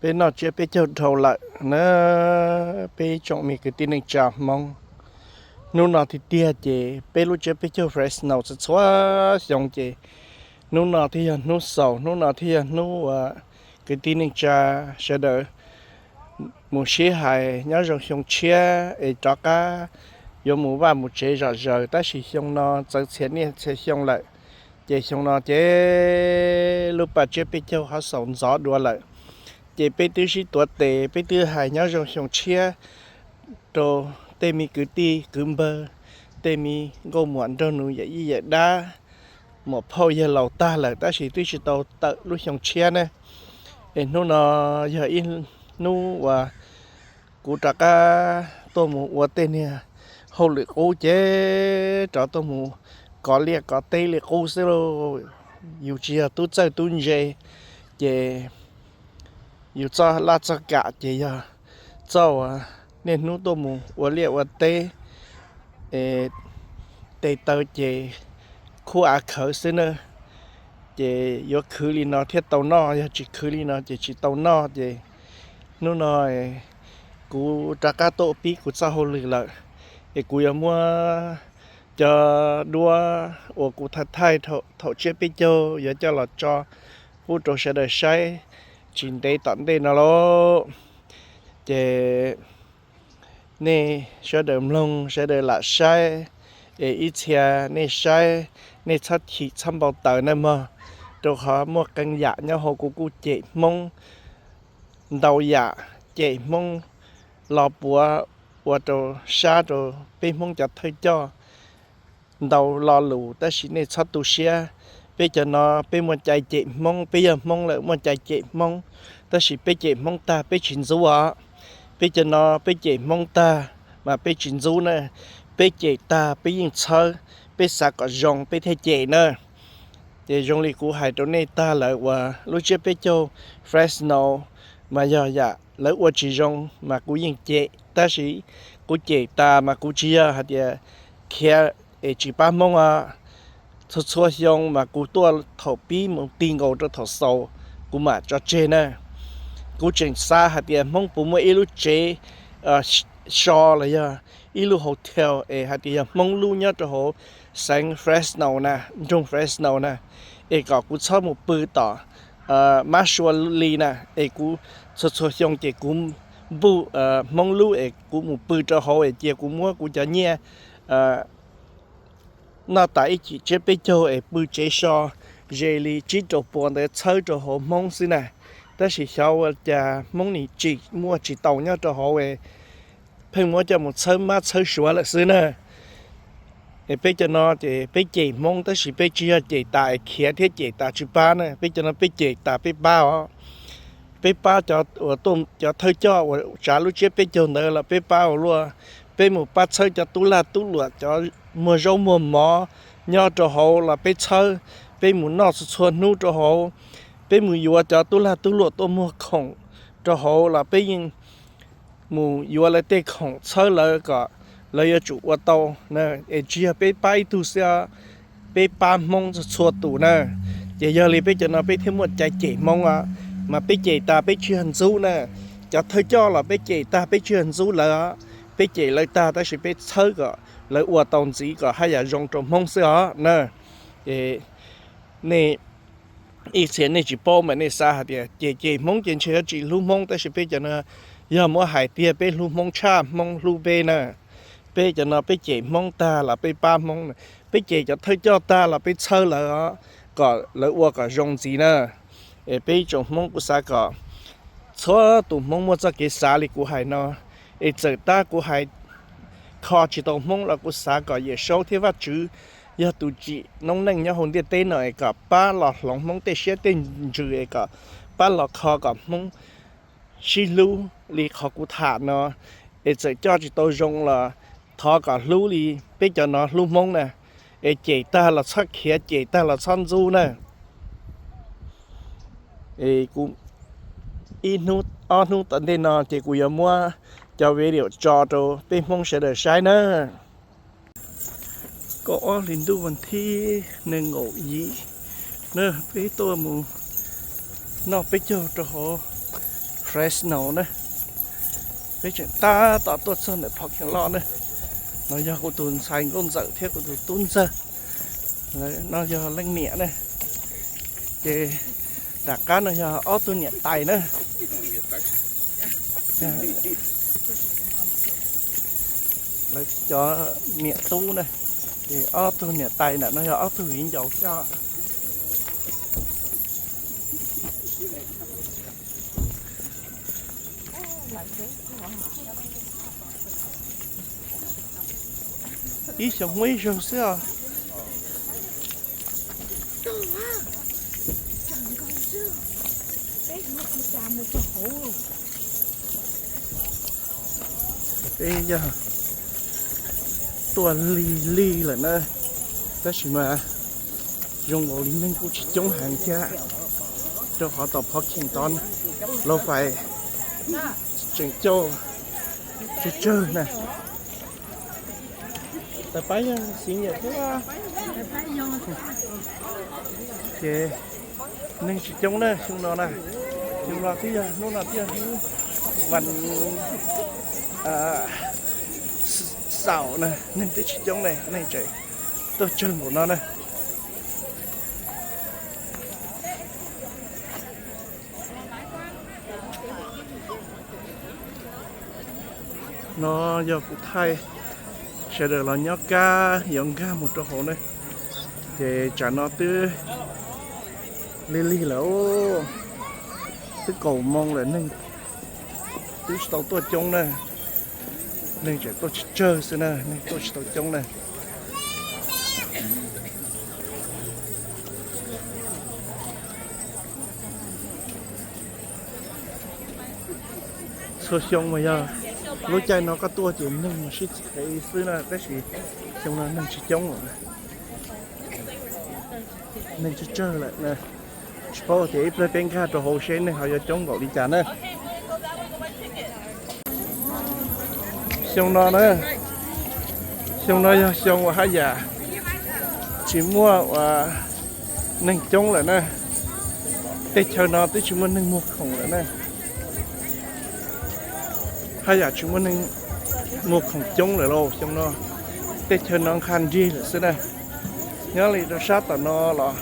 Peb noj tsiab peb caug dhau lawm na, peb tsoom me kwv tij neej tsa Hmoob. Hnub no tiag tiag ces peb lub tsiab peb caug Fresno txhua txhua xyoo ces hnub no thiaj yog hnub xaus, hnub no thiaj yog hnub uas kwv tij neej tsa sawv daws mus sib hais nyob zoo xyoo tshiab es rov qab yuav mus vaj mus tsev zom zaws, tab sis xyoo no txawv txhia niaj txhia xyoo lawm. Ces xyoo no ces lub pas tsiab peb caug ho xaus ntxov dua lawm, ces peb twb sib tuav tes, peb twb hais nyob zoo xyoo tshiab rau tej me kwv tij kwv npawg, tej me nkauj muam nraug nus, yawm yij yawm dab, muam phauj yawg laus tag lawm, tab sis twb tsis tau tawm lub xyoo tshiab ne. Es hnub no yog ib hnub uas kuv rov qab tuaj mus ua tej niag hauj lwm qub ces rov tuaj mus kov liaj kov teb li qub xwb lauj. Yus tsis yog tub txawj tub ntse, ces yus txoj laj txoj kam ces yog txoj uas niaj hnub tuaj mus ua liaj ua teb, tes taw ces khuj av khawv xwb na. Ces yuav khwv li no thiaj tau noj, yog tsis khwv li no ces tsis tau noj. Ces hnub no kuv rov qab tuaj pib kuv txoj hauj lwm lawm, es kuv yuav muab cov duab uas kuv thaij thaij thaum tsiab peb caug yuav coj los tso pub rau sawv daws saib tsis ntev tom ntej no lauj. Ces nej sawv daws mloog, sawv daws lam saib, es ib txhia nej saib, nej txhob chim txhob npau taws nawb mog, rau qhov muaj qee yam nyob hauv kuv kuj cem Hmoob ntau yam, cem Hmoob los puav ua rau sab rau peb Hmoob cov thawj coj ntau lo lus, tab sis nej txhob tu siab. Peb cov no peb muaj cai cem Hmoob, peb yog Hmoob lawm muaj cai cem Hmoob, tab sis peb cem Hmoob tag peb tsis ntxub os. Peb cov no peb cem Hmoob tag mas peb tsis ntxub na, peb cem tag peb yeej txhawb, peb xav kom zoo peb thiaj cem na. Ces zoo li kuv hais rau nej tag lawm uas lub tsiab peb caug Fresno mas yog yam lawv ua tsis zoo mas kuv yeej cem, tab sis kuv cem tas mas kuv tsis yog hais tias khiav es tsis pab Hmoob os. Txhua txhua xyoo mas kuv tuaj thaum pib mus ti nkaus rau thaum xaus, kuv mam tso tseg na. Kuv tseem xav hais tias Hmoob puas muaj ib lub tsev so los yog ib lub hotel es hais tias yog Hmoob lub nyob rau hauv xeev Fresno na, nroog Fresno na, es kom kuv txhob mus pw tom mab sua li na, es kuv txhua txhua xyoo ces kuv npuj Hmoob lub es kuv mus pw rau hauv es cia kuv muab kuv cov nyiaj noj tas ib chim tsiab peb caug es pw tsev so ze li tsib rau puas ntawd txhawb rau hauv Hmoob xwb na. Tab sis xyov ua cas Hmoob nim tsim muaj tsis tau nyob rau hauv, pheej muab coj mus txhawb mab txhawb suav lawm xwb na. Es peb cov no ces peb cem Hmoob tab sis peb tsis yog cem tas es khiav thiab cem tas tsis pab na, peb cov no peb cem tas peb pab os. Peb pab cov thawj coj uas tsav lub tsiab peb caug ntawd los peb pab ua luaj. Peb mus pab txhawb cov tub lag tub luam cov muag zaub muag mov nyob rau hauv los peb txhawb. Peb mus noj txhua txhua hnub rau hauv. Peb mus yuav cov tub lag tub luam tuaj muag khoom rau hauv los peb yeej mus yuav lawv tej khoom txhawb lawv kom lawv yuav tsum ua tau na. Es tsis yog peb pab ib tug xwb, peb pab Hmoob txhua txhua tus na. Ces yog li peb cov no peb thiaj muaj cai cem Hmoob os, mas peb cem tas peb tsis yog ntxub na. Cov thawj coj los peb cem tag peb tsis yog ntxub lawv os, peb cem lawv tag tab sis peb txhawb kom lawv ua tau ntxiv kom haj yam zoo rau Hmoob xwb os na. Nej ib txhia nej tsis paub mas nej xav hais tias cem cem Hmoob ces ntshe yuav tsis hlub Hmoob, tab sis peb cov no yog muab hais tiag peb hlub Hmoob tshaj Hmoob hlub peb na. Peb cov no peb cem Hmoob tag los peb pab Hmoob, peb cem cov thawj coj tag los peb txhawb lawv os, kom lawv ua kom zoo ntxiv na. Es peb ib tsoom Hmoob kuv xav kom txhua tus Hmoob muaj txoj kev xav li kuv hais no, es txawm tab kuv hais kho tsis tau Hmoob los kuv xav kom Yawm Saub thiab Vajtswv yog tus tsim noob neej nyob hauv ntiaj teb no es kom pab los hloov Hmoob tej siab tej ntsws es kom pab los kho kom Hmoob sib hlub li qhov kuv tham no. Es txawm coj tsis tau zoo los thov kom hlub li peb cov no hlub Hmoob na. Es cem tag los txhob khiav, cem tag los txhob ntxub na. Es kuv ib hnub ob hnub tom ntej no ces kuv yuav muab cov video tso rau peb Hmoob sawv daws saib na. Kaum ob hli ntuj vas thib nees nkaum yim na, peb tuaj mus noj peb caug rau hauv Fresno na. Peb tseem tab tom tuaj txog ntawm parking lot na. No yog kuv tus ntxhais nkauj ntxawm thiab kuv tus tub ntxawg. No yog leej niam na. Ces nram qab no yog ob tug niam tais na. Lawv cov niam tub na. Ces ob tug niam tais ntawm no yog ob tug viv ncaus thiab. Ib xyoos muaj ib zaug xwb os. Peb yog tuaj lig lig lawm na, tab sis mas zoo nkaus li neeg kuj tsis coob heev thiab, rau qhov tom parking tod lawv fais tseem coj tsawg tsawg na. Tais Pab yog xiv nyiam thiab. Ces neeg tsis coob na xyoo no na. Xyoo no twb yog hnub no twb yog hnub vas xaum na, neeg twb tsis coob ne, neeg tseem tuaj tsawg npaum no na. No yog kuv thaij sawv daws los nyob kab yuav nkag mus rau hauv na. Ces tsam no twb lig lig lawm, twb kaum moo lawm, neeg twb tsis tau tuaj coob na. Neeg tseem tuaj tsawg tsawg xwb na, neeg tuaj tsis tau coob na. Txhua xyoo mas yog lub caij no koj tuaj ces neeg mas sib txiv qev xwb na, tab sis xyoo no neeg tsis coob lawm, neeg tsawg tsawg lawm. Tsis paub tias ib pliag peb nkag rau hauv seb neeg ho yuav coob npaum li cas na. Xyoo no na, xyoo no yog xyoo uas haj yam tsis muaj uas neeg coob lawm na. Tej chaw no twb tsis muaj neeg muag khoom lawm na. Haj yam tsis muaj neeg muag khoom coob lawm lauj. Xyoo no tej chaw no nqha nrig lawm xwb na. Nyob li rau sab tom no los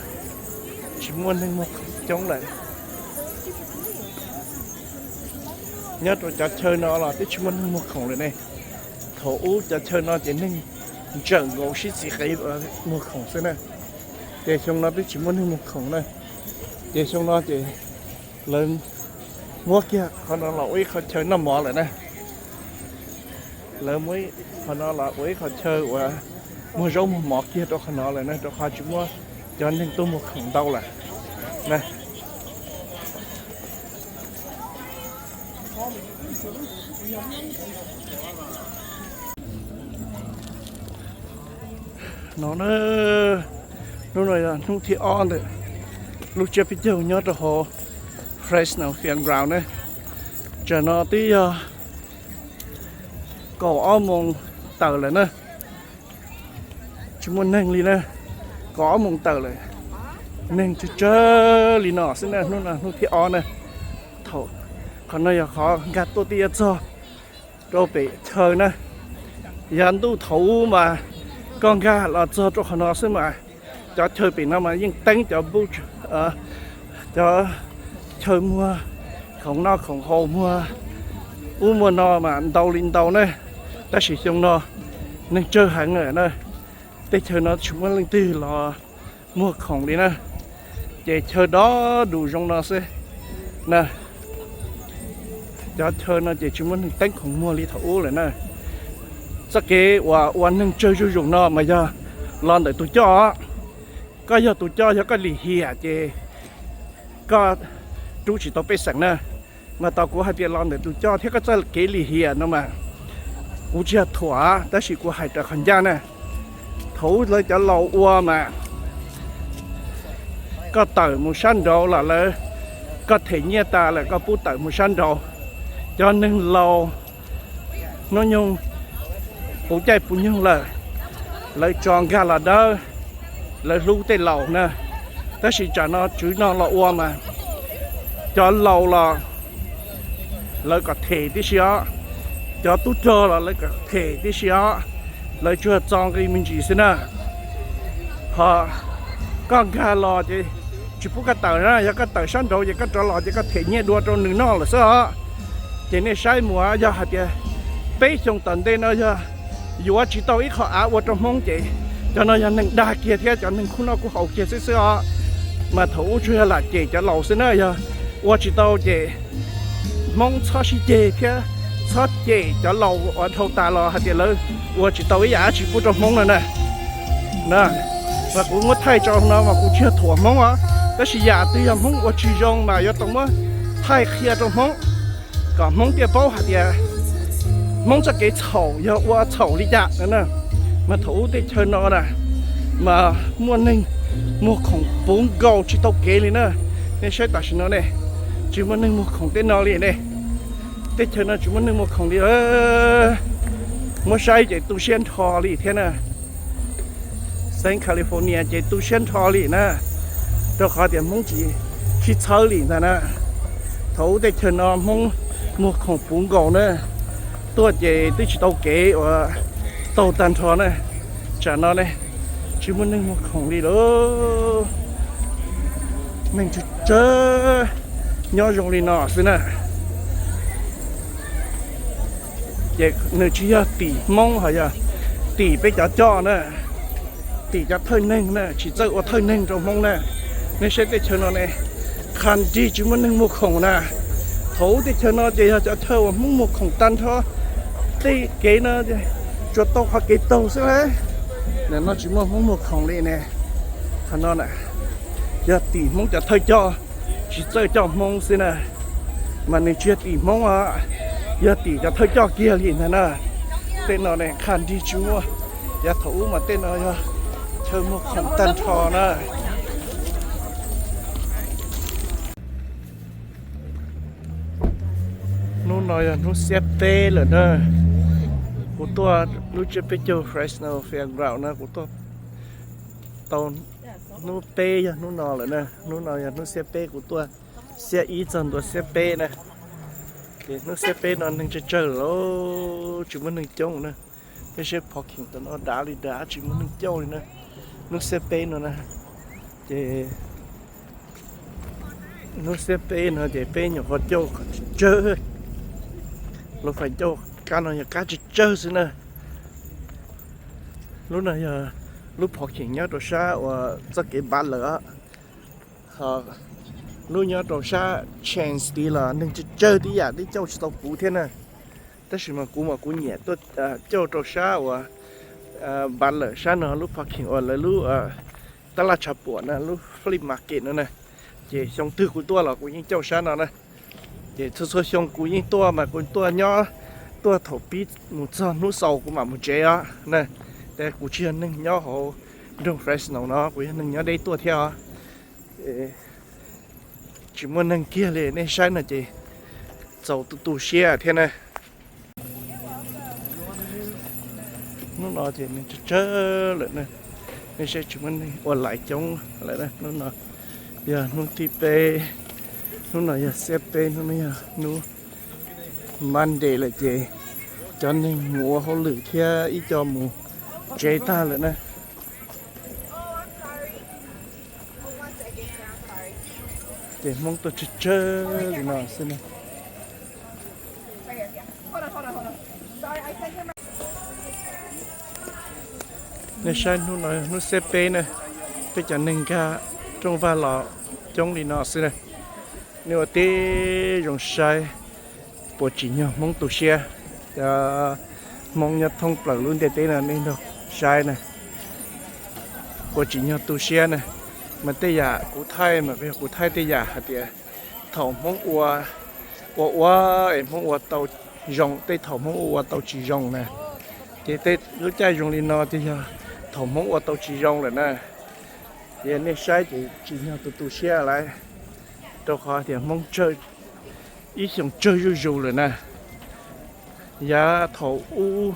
tsis muaj neeg muag khoom coob lawm. Nyob rau cov chaw no los twb tsis muaj neeg muag khoom lawm ne. Thaum ub cov chaw no ces neeg ntsawm nkaus sib txiv qev muag khoom xwb na. Ces xyoo no twb tsis muaj neeg muag khoom na. Ces xyoo no ces lawv muab kiag qhov no los ua ib qhov chaw noj mov lawm na. Lawv muab qhov no los ua ib qhov chaw uas muag zaub muag mov kiag rau qhov no lawm na, rau qhov tsis muaj cov neeg tuaj muag khoom ntau lawm na. No na, hnub no yog hnub thib ob ntawm lub tsiab peb caug nyob rau hauv Fresno Fairground na. Tsam no twb yog kaum ob moos tawm lawm na. Tsis muaj neeg li na, kaum ob moos tawm lawm. Neeg tsawg tsawg li no xwb na, hnub no hnub thib ob na. Thaum, qhov no yog qhov nkag tuaj twb yuav txog rau pem chaw na. Yav ntuj thaum ub mas koj nkag los txog rau qhov no xwb mas cov chaw pem no mas yeej teeb cov booth, cov chaw muag khoom noj khoom haus, muag ub muag no mas ntau li ntau na. Tab sis xyoo no neeg tsawg heev lawm na, tej chaw no tsis muaj leej twg los muag khoom li na. Ces chaw dob dus zoo no xwb na. Cov chaw no ces tsis muaj neeg teeb khoom muag li thaum ub lawm na. Txoj kev uas ua neeg tsawg zuj zus no mas yog los ntawm tus coj. Koj yog tus coj, yog koj lim hiam ces koj rub tsis tau pej xeem na. Mas tos kuv hais tias los ntawm tus coj thiab koj txoj kev lim hiam no mas kuv tsis yog thuam, tab sis kuv hais raws qhov ncaj na. Thaum ub lawv cov laus ua mas koj tawm mus sab nraud los lawv, koj them nyiaj tas lawm koj pub tawm mus sab nraud. Cov neeg laus hnub nyoog puv caij puv nyoog lawm, lawv tso nkag los dawb, lawv hlub tej laus na. Tab sis tsam no tswv no los ua mas cov laus los lawv kom them tib si os. Cov tub rog los lawv kom them tib si os. Lawv tsuas txo nqi me ntsis xwb na. Ho koj nkag los ces tsis pub koj tawm na, yog koj tawm sab nraud ces koj rov los ces koj them nyiaj dua rau nws noj lawm xwb os. Ces nej saib mus, yog hais tias peb xyoo tom ntej no yog yuav tsis tau ib qho av ua rau Hmoob ces cov no yog neeg dag kiag thiab cov neeg kuj noj kuj haus kiag xwb xwb os. Mas thaum ub tsuas yog lam cem cov laus xwb na, yog ua tsis tau ces Hmoob txhob sib ceg thiab txhob cem cov laus uas dhau tas los hais tias lawv ua tsis tau ib yam dab tsi pub rau Hmoob no na. Mas kuv muab thaij tso no mas kuv tsis yog thuam Hmoob os, tab sis yam twg yog Hmoob ua tsis zoo mas yuav tau muab thaij qhia rau Hmoob, kom Hmoob thiaj paub hais tias Hmoob txoj kev txhaum yog ua txhaum li cas no na. Mas thaum ub tej chaw no na, mas muaj neeg muag khoom puv nkaus tsis tau kev li na. Nej saib tam sim no ne, tsis muaj neeg muag khoom tej no li ne. Tej chaw no tsis muaj neeg muag khoom li. Muab saib ces tu siab nrho li thiab na. Xeev California ces tu siab nrho li na, rau qhov tias Hmoob tsis sib txhawb li ntag na. Thaum ub tej chaw no Hmoob muag khoom puv nkaus na, tuaj ces twb tsis tau kev uas taug tag nrho na. Tsam no ne, tsis muaj neeg muag khoom li lawm, neeg tsawg tsawg nyob zoo li no xwb na. Ces nws tsis yog tim Hmoob ho yog tim peb cov coj na, tim cov thawj neeg na, tsis txawj ua thawj neeg rau Hmoob na. Nej saib tej chaw no ne, qha nrig tsis muaj neeg muag khoom na. Thaum ub tej chaw no ces yog cov chaw uas Hmoob muag khoom tag nrho, tej kev no tsuas tau qhov kev taug xwb lauj. Nim no tsis muaj Hmoob muag khoom li ne. Qhov no na, yog tim Hmoob cov thawj coj tsis txawj coj Hmoob xwb na, mas nws tsis yog tim Hmoob os, yog tim cov thawj coj kiag li ntag na. Tej no ne qha nrig tsis muaj, yav thaum ub mas tej no yog chaw muag khoom tag nrho na. Hnub no yog hnub xiab peb lawm na. Kuv tuaj lub tsiab peb caug Fresno Fairground na, kuv tuaj tau hnub peb yog hnub no lawm na. Hnub no yog hnub xiab peb, kuv tuaj xiab ib txog ntua xiab peb na. Ces hnub xiab peb no neeg tsawg tsawg lawm, tsis muaj neeg coob na. Peb saib parking tam no dav li dav, tsis muaj neeg coob li na. Hnub xiab peb no na, ces hnub xiab peb no ces peb nyuam qhuav coj kom tsawg, lub fais coj kab no yog kab tsawg tsawg xwb na. Lub no yog lub parking nyob rau sab uas txoj kev npav lawm os. Ho lub nyob rau sab Chance tid los neeg tsawg tsawg tib yam, twb coj tsis tau kuv thiab na. Tab sis mas kuv mas kuv nyiam tuaj coj rau sab uas npav lawm sab no lub parking uas lawv lub tab laj tshav puam na, lub flea market no na. Ces xyoo twg kuv tuaj los kuv yeej coj sab no na. Ces txhua txhua xyoo kuv yeej tuaj mas kuv tuaj nyob, tuaj thaum pib mus txog hnub xaus kuv mam mus tsev os na. Tab kuv tsis yog neeg nyob hauv nroog Fresno no, kuv yog neeg nyob deb tuaj thiab os. Tsis muaj neeg kiag li, nej saib no ces txaus tu tu siab thiab na. Hnub no ces neeg tsawg tsawg lawm na, nej saib tsis muaj neeg ua lais coob lawm na. Hnub no yog hnub thib peb, hnub no yog xiab peb, hnub no yog hnub Monday lawm ces cov neeg mus ua hauj lwm thiab ib co mus tsev tag lawm na. Ces Hmoob tuaj tsawg tsawg li no xwb na. Nej saib hnub no hnub xiab peb na, peb cov neeg nkag rooj vag los coob li no xwb na. Nej ua tib zoo saib, puas tsim nyog Hmoob tu siab? Cov Hmoob nyob thoob plaws lub ntiaj teb no nej nrog saib na, puas tsim nyog tu siab na. Mas tej yam kuv thaij mas yog kuv thaij tej yam hais tias thaum Hmoob ua, ua ua es Hmoob ua tau zoo, tej thaum Hmoob ua ua tau tsis zoo na. Ces tej lub caij zoo li no ces yog thaum Hmoob ua tau tsis zoo lawm na. Ces nej saib ces tsim nyog tu tu siab lawm, rau qhov tias Hmoob tsawg, ib xyoos tsawg zuj zus lawm na. Yav thaum ub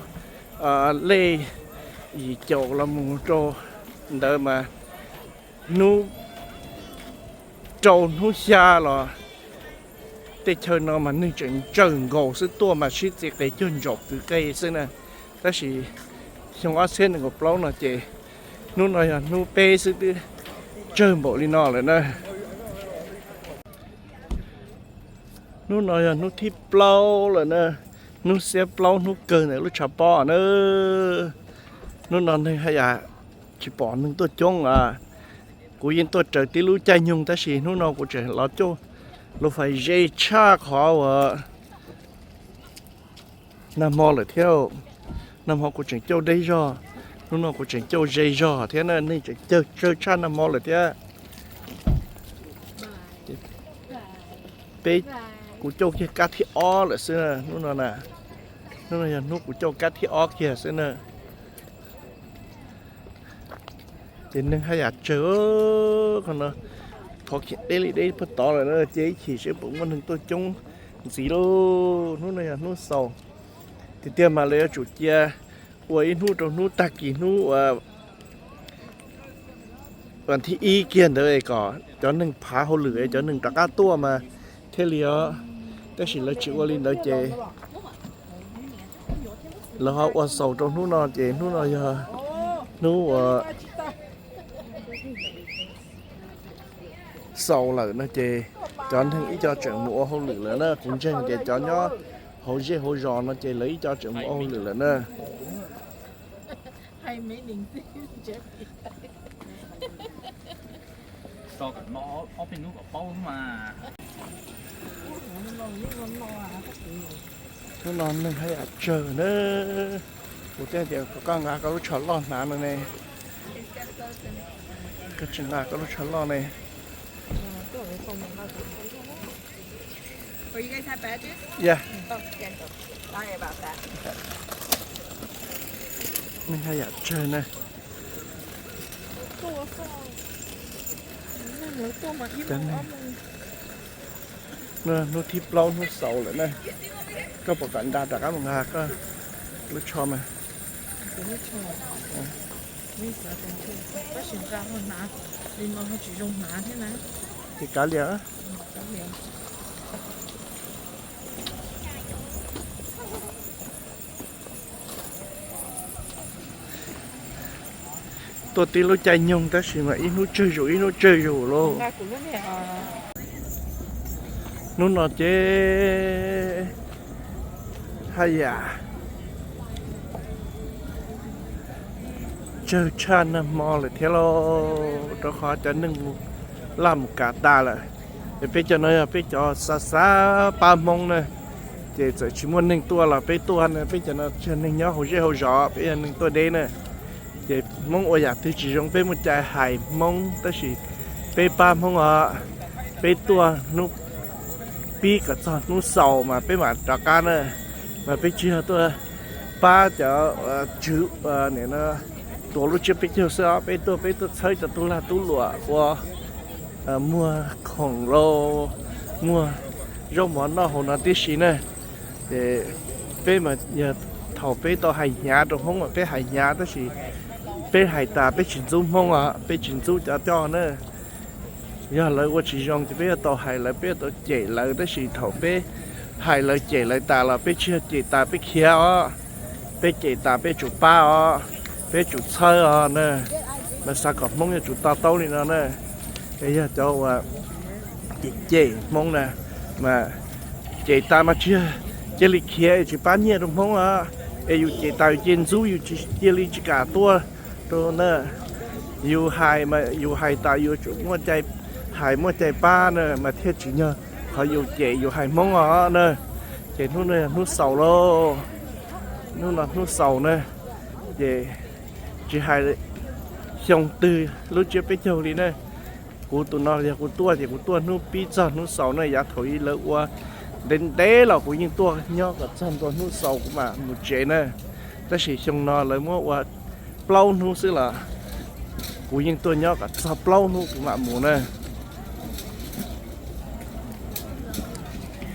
lej yim caum los mus rau ntawd mas hnub rau hnub xya los Tej chaw no mas neeg tseem ntsawg nkaus xwb, tuaj mas sib txiv qe cuag ntsaum kwv qe xwb na. Tab sis xyoo ob txhiab nees nkaum plaub no ces hnub no yog hnub peb xwb twb tsawg npaum li no lawm na. Hnub no yog hnub thib plaub lawm na, hnub xiab plaub hnub kawg ntawm lub tshav pob na. Hnub no neeg haj yam tsis pom neeg tuaj coob a. Kuv yeej tuaj raws tib lub caij nyoog tab sis hnub no kuv tseem los coj lus fais ze tshaj qhov uas nag hmo lawm thiab. Nag hmo kuv tseem coj deb zog, hnub no kuv tseem coj ze zog thiab na, neeg tseem tsawg tshaj nag hmo lawm thiab. Peb, kuv coj kiag kab thib ob lawm xwb hnub no na. Hnub no yog hnub kuv coj kab thib ob kiag xwb na. Ces neeg haj yam tsawg. Qhov no, qhov khiav deb li deb puag tod lawm na, ces ib chim seb puas muaj neeg tuaj coob ntxiv lauj. Hnub no yog hnub xaus tiag tiag mas lawv yuav tsum cia ua ib hnub rau hnub tag kis hnub uas vas thib ib kiag ntawd es kom cov neeg phav hauj lwm es cov neeg rov qab tuaj mas thiaj li os. Tab sis lawv tsis ua li ntawd ces lawv ho ua xaus rau hnub no ces hnub no yog hnub uas xaus lawm no ces cov neeg ib co tseem mus ua hauj lwm lawm na. Kuv ntseeg tias cov nyob hauv zej hauv zos no ces lawv ib co tseem mus ua hauj lwm lawm na. Hnub no neeg haj yam tsawg na. Kuv thiaj tias kom koj nqa koj lub tsho loj hnav no ne. Koj tsis nqa koj lub tsho loj ne. Ya, neeg haj yam tsawg na. Hnub thib plaub hnub xaus lawm na. Koj puas kam nra rov qab mus nqa koj lub tsho mas? Ces kav liam. Tuaj tib lub caij nyoog tab sis mas ib hnub tsawg zus ib hnub tsawg zus lauj. Hnub no ces haj yam tsawg tshaj nag hmo lawm thiab lauj, rau qhov cov neeg laj mus kav tas lawm. Es peb cov no yog peb cov xav xav pab Hmoob na, ces txawm tsis muaj neeg tuaj los peb tuaj na. Peb cov no tsis yog neeg nyob hauv zej hauv zos, peb yog neeg tuaj deb na. Ces Hmoob ua yam twg tsis zoo peb muaj cai hais Hmoob, tab sis peb pab Hmoob os. Peb tuaj hnub pib kom txog hnub xaus mas peb mam rov qab na. Mas peb tsis yog tuaj pab cov tswv nim no tuav lub tsiab peb caug xwb os. Peb tuaj, peb tuaj txhawb cov tub lag tub luam ua muag khoom lauj, muag zaub mov noj hauv no tib si na. Ces peb mas yog thaum peb tau hais hnyav rau Hmoob mas peb hais hnyav, tab sis peb hais tas peb tsis ntxub Hmoob os, peb tsis ntxub cov coj na. Yog lawv ua tsis zoo ces peb yuav tau hais lawv, peb yuav tau cem lawv, tab sis thaum peb hais lawv cem lawv tas los peb tsis yog cem tas peb khiav os. Peb cem tas peb tsum pab os, peb tsum txhawb os na. Mas xav kom Hmoob yuav tsum to taub li no na. Es yog cov uas cem cem Hmoob na, mas cem tas mas tsis yog cia li khiav es tsis pab nyiaj rau Hmoob os. Es yus cem tas yus cia ntxub, yus tsis cia li tsis kam tuaj rau na. Yus hais mas yus hais tas yus tsum muaj cai hais muaj cai pab na mas thiaj tsis yog qhov yus cem yus hais Hmoob os na. Ces hnub no yog hnub xaus lauj, hnub no hnub xaus na. Ces tsis hais xyoo twg lub tsiab peb caug li na, kuv tus no yog kuv tuaj ces kuv tuaj hnub pib txog hnub xaus na. Yav thaum ub lawv ua ntev ntev los kuv yeej tuaj nyob kom txog ntua hnub xaus kuv mam mus tsev na. Tab sis xyoo no lawv muab ua plaub hnub xwb los kuv yeej tuaj nyob kom txog plaub hnub kuv mam mus na.